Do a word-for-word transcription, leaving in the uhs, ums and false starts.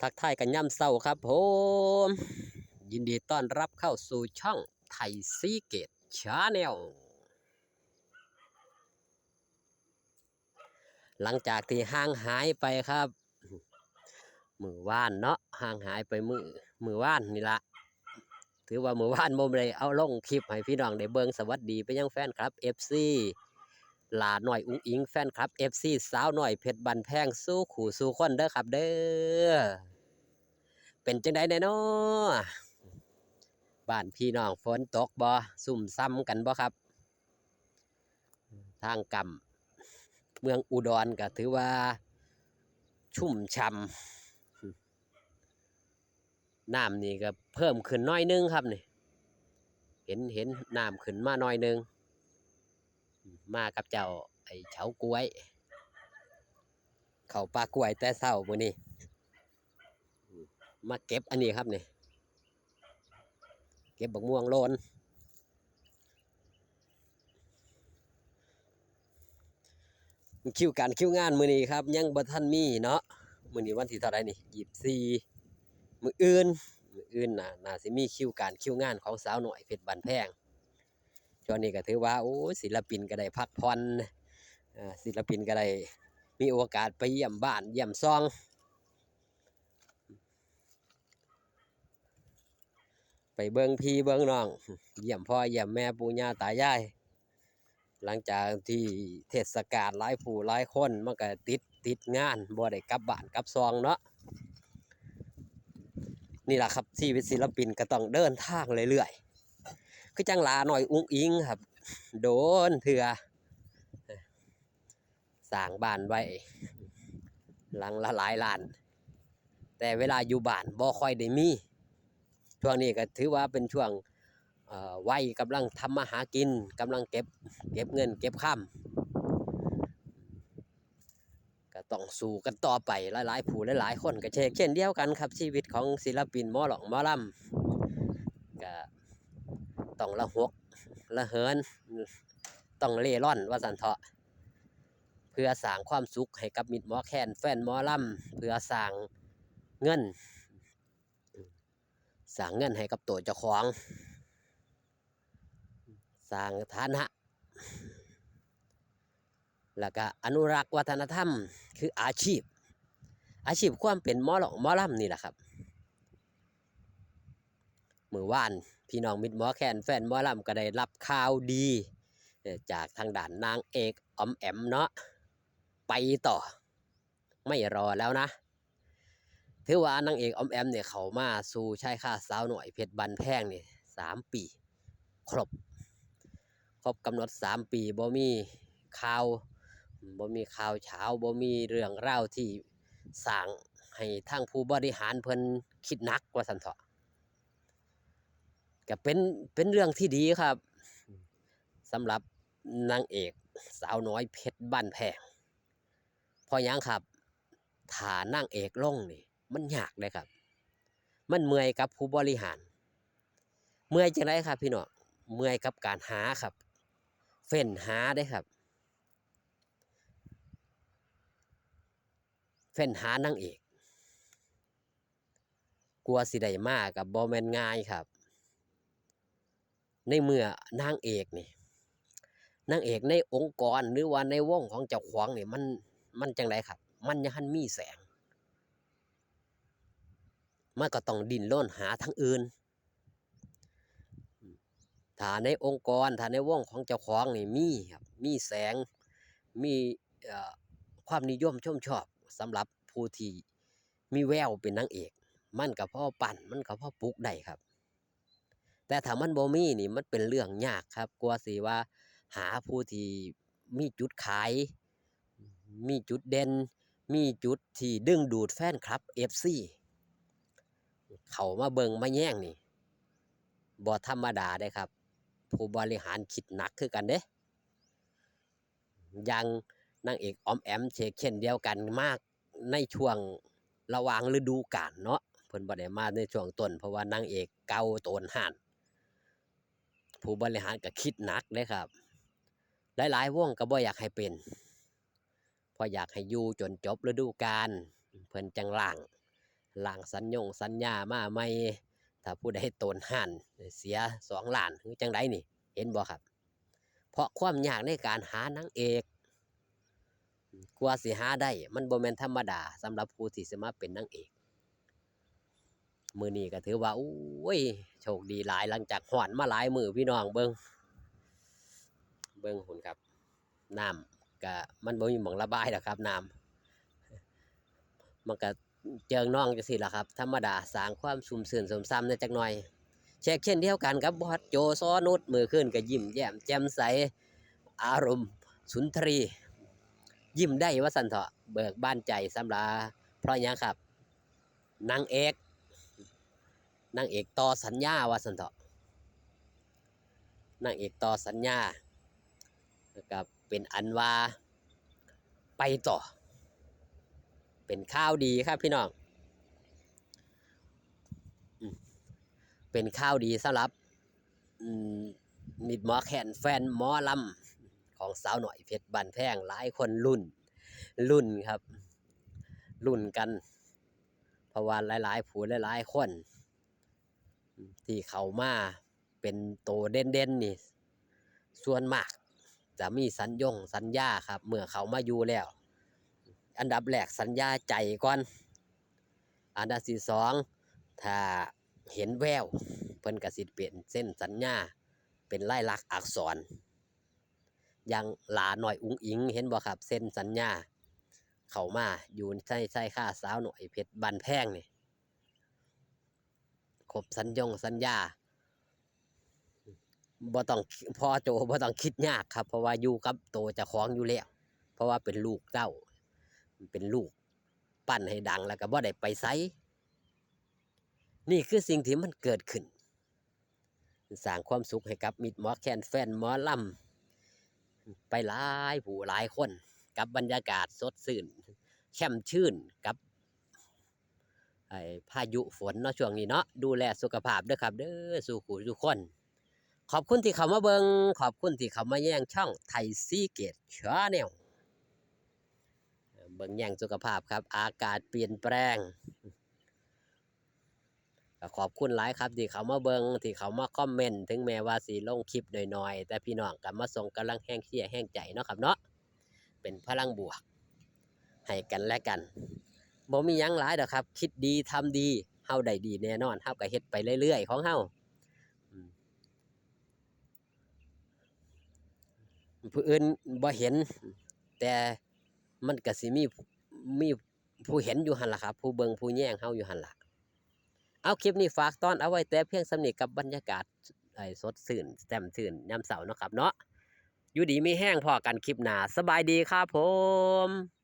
ทักทายกันยามเช้าครับผม ยินดีต้อนรับเข้าสู่ช่องไทยซีเกตชาแนล หลังจากที่ห่างหายไปครับ มื้อวานเนาะ ห่างหายไปมื้อ มื้อวานนี่ละ ถือว่ามื้อวานบ่ได้เอาลงคลิปให้พี่น้องได้เบิ่ง สวัสดีไปยังแฟนคลับ เอฟซี หล้าน้อยอุ๋งอิ๋ง แฟนคลับ เอฟซี สาวน้อยเพชรบ้านแพง สู่คู่สู่คนเด้อครับเด้อ เป็นจั่งใดแน่น้อ บ้านพี่น้องฝนตกบ่ ซุ่มซ่ำกันบ่ครับ ทางกำเมืองอุดรก็ถือว่าชุ่มฉ่ำ น้ำนี่ก็เพิ่มขึ้นหน่อยหนึ่งครับนี่ เห็น เห็นน้ำขึ้นมาหน่อยหนึ่ง มากับเจ้าไอ้เฉากล้วย เข้าป่ากล้วยแต่เช้ามื้อนี้ มาเก็บอันนี้ครับนี่ เก็บบักม่วงโลน คิวการคิวงานมื้อนี้ครับ ยังบ่ทันมีเนาะ มื้อนี้วันที่เท่าไหร่นี่ ยี่สิบสี่ มื้ออื่น มื้ออื่นน่ะ น่าสิมีคิวการคิวงานของสาวน้อยเพชรบ้านแพง ช่วงนี้ก็ถือว่า โอ้ย ศิลปินก็ได้พักผ่อน เอ่อ ศิลปินก็ได้มีโอกาสไปเยี่ยมบ้านเยี่ยมซอง ไปเบิ่งพี่เบิ่งน้อง เยี่ยมพ่อเยี่ยมแม่ปู่ย่าตายาย หลังจากที่เทศกาลหลายผู้หลายคนมันก็ติด ติดงาน บ่ได้กลับบ้านกลับซองเนาะ นี่ล่ะครับ ชีวิตศิลปินก็ต้องเดินทางเรื่อยๆ คือจั่งหล้าน้อยอุ๋งอิ๋งครับ โดนเทื่อ สร้างบ้านไว้หลังละหลายล้าน แต่เวลาอยู่บ้านบ่ค่อยได้มี ช่วงนี้ก็ถือว่าเป็นช่วง เอ่อ วัยกำลังทำมาหากิน กำลังเก็บ เก็บเงินเก็บคำ ก็ต้องสู้กันต่อไป หลายๆผู้หลายๆคนก็เช่นเดียวกันครับ ชีวิตของศิลปินหมอร้องหมอลำ ก็ต้องละหกละเหิน ต้องเร่ร่อนว่าซั่นเถาะ เพื่อสร้างความสุขให้กับมิตรหมอแคน แฟนหมอลำ เพื่อสร้างเงิน สร้างเงินให้กับตัวเจ้าของ สร้างฐานะ แล้วก็อนุรักษ์วัฒนธรรม คืออาชีพ อาชีพความเป็นหมอร้องหมอลำนี่แหละครับ มื้อวานพี่น้องมิตรหมอแคน แฟนหมอลำก็ได้รับข่าวดี เอ่อ จากทางด้านนางเอกออมแอมเนาะ ไปต่อ ไม่รอแล้วนะ ถือว่านางเอกออมแอมเนี่ยเข้ามาสู่ชายคาสาวน้อยเพชรบ้านแพงนี่สามปี ครบ ครบกำหนดสามปี บ่มีข่าว บ่มีข่าวเช้า บ่มีเรื่องราวที่สร้างให้ทางผู้บริหารเพิ่นคิดหนักว่าซั่นเถาะ ก็เป็น เป็นเรื่องที่ดีครับ สำหรับนางเอกสาวน้อยเพชรบ้านแพง เพราะหยังครับ ถ้านางเอกลงนี่ มันยากเด้ครับ มันเมื่อยกับผู้บริหาร เมื่อยจั่งใดครับพี่น้อง เมื่อยกับการหาครับ เฟ้นหาเด้ครับ เฟ้นหานางเอก กว่าสิได้มาก็บ่แม่นง่ายครับ ในเมื่อนางเอกนี่ นางเอกในองค์กรหรือว่าในวงของเจ้าของนี่ มัน มันจั่งใดครับ มันยังทันมีแสง มันก็ต้องดิ้นรนหาทางอื่น ถ้าในองค์กร ถ้าในวงของเจ้าของนี่มีครับ มีแสง มี เอ่อ ความนิยมชมชอบสำหรับผู้ที่มีแววเป็นนางเอก มันก็พอปั้น มันก็พอปลุกได้ครับ แต่ถ้ามันบ่มีนี่ มันเป็นเรื่องยากครับ กว่าสิว่าหาผู้ที่มีจุดขาย มีจุดเด่น มีจุดที่ดึงดูดแฟนคลับ เอฟซี เข้ามาเบิ่งมาแยงนี่ บ่ธรรมดาเด้ครับ ผู้บริหารคิดหนักคือกันเด้ อย่างนางเอกออมแอมเช่นเดียวกัน มาในช่วงระหว่างฤดูกาลเนาะ เพิ่นบ่ได้มาในช่วงต้น เพราะว่านางเอกเก่าโตนฮ้าน ผู้บริหารก็คิดหนักเด้ครับ หลายๆวงก็บ่อยากให้เป็น เพราะอยากให้อยู่จนจบฤดูกาล เพิ่นจั่งล้าง ล้างสัญญงสัญญามาใหม่ ถ้าผู้ใดโตนฮ้านเสียสองล้าน หรือจั่งใดนี่ เห็นบ่ครับ เพราะความยากในการหานางเอก กว่าสิหาได้ มันบ่แม่นธรรมดาสำหรับผู้ที่สิมาเป็นนางเอก มื้อนี้ก็ถือว่า โอ้ย โชคดีหลาย หลังจากฮ้อนมาหลายมื้อ พี่น้อง เบิ่ง เบิ่งพุ้นครับ น้ำก็ มันบ่มีหม่องระบายดอกครับ น้ำ มันก็เจิ่งนองจั่งซี้ล่ะครับ ธรรมดา สร้างความชุ่มชื่นซำๆ แหน่จักหน่อย เช็กเช่นเดียวกันกับบอสโจ ซอนุช มื้อคืนก็ยิ้มแย้มแจ่มใส อารมณ์สุนทรี ยิ้มได้ว่าซั่นเถาะ เบิกบานใจสำหรับ เพราะหยังครับ นางเอก นางเอกต่อสัญญาว่าซั่นเถาะ นางเอกต่อสัญญา แล้วก็เป็นอันว่าไปต่อ เป็นข่าวดีครับพี่น้อง อืม เป็นข่าวดีสำหรับ อืม มิตรหมอแคน แฟนหมอลำของสาวน้อยเพชรบ้านแพง หลายคนลุ้น ลุ้นครับ ลุ้นกัน เพราะว่าหลายๆ ผู้หลายๆ คน ที่เข้ามาเป็นโตเด่นๆ นี่ ส่วนมากจะมีสัญญงสัญญาครับ เมื่อเข้ามาอยู่แล้ว อันดับแรกสัญญาใจก่อน อันดับที่สอง ถ้าเห็นแวว เพิ่นก็สิเป็นเซ็นสัญญา เป็นลายลักษณ์อักษร อย่างหลาน้อยอุ๋งอิ๋ง เห็นบ่ครับ เซ็นสัญญา เข้ามาอยู่ใน ใช่ค่ะ สาวน้อยเพชรบ้านแพงนี่ ครบสัญญงสัญญา บ่ต้อง พ่อโจบ่ต้องคิดยากครับ เพราะว่าอยู่กับโตเจ้าของอยู่แล้ว เพราะว่าเป็นลูกเต้า เป็นลูกปั้นให้ดัง แล้วก็บ่ได้ไปไส นี่คือสิ่งที่มันเกิดขึ้น สร้างความสุขให้กับมิตรหมอแคน แฟนหมอลำ ไปหลายผู้หลายคน กับบรรยากาศสดชื่น แช่มชื่นกับ ไอ้พายุฝนเนาะ ช่วงนี้เนาะ ดูแลสุขภาพเด้อครับเด้อ สู่ผู้สู่คน ขอบคุณที่เข้ามาเบิ่ง ขอบคุณที่เข้ามาแย่งช่องไทยซีเกตแชนแนล เบิ่งแย่งสุขภาพครับ อากาศเปลี่ยนแปลง ก็ขอบคุณหลายครับที่เข้ามาเบิ่ง ที่เข้ามาคอมเมนต์ ถึงแม้ว่าสิลงคลิปน้อยๆ แต่พี่น้องก็มาส่งกำลังแฮงเชียร์แฮงใจเนาะครับเนาะ เป็นพลังบวกให้กันและกัน บ่มีหยังหลายดอกครับ คิดดีทำดี เฮาได้ดีแน่นอน เฮาก็เฮ็ดไปเรื่อยๆ ของเฮา อืม ผู้อื่นบ่เห็น แต่มันก็สิมี มีผู้เห็นอยู่หั่นล่ะครับ ผู้เบิ่งผู้แยงเฮาอยู่หั่นล่ะ เอา คลิปนี้ฝากตอนเอาไว้แต่เพียงส่ำนี้ กับบรรยากาศ ไอ้ สดชื่นแจ่มชื่นยามเช้าเนาะครับเนาะ อยู่ดีมีแฮง พ้อกันคลิปหน้า สบายดีครับผม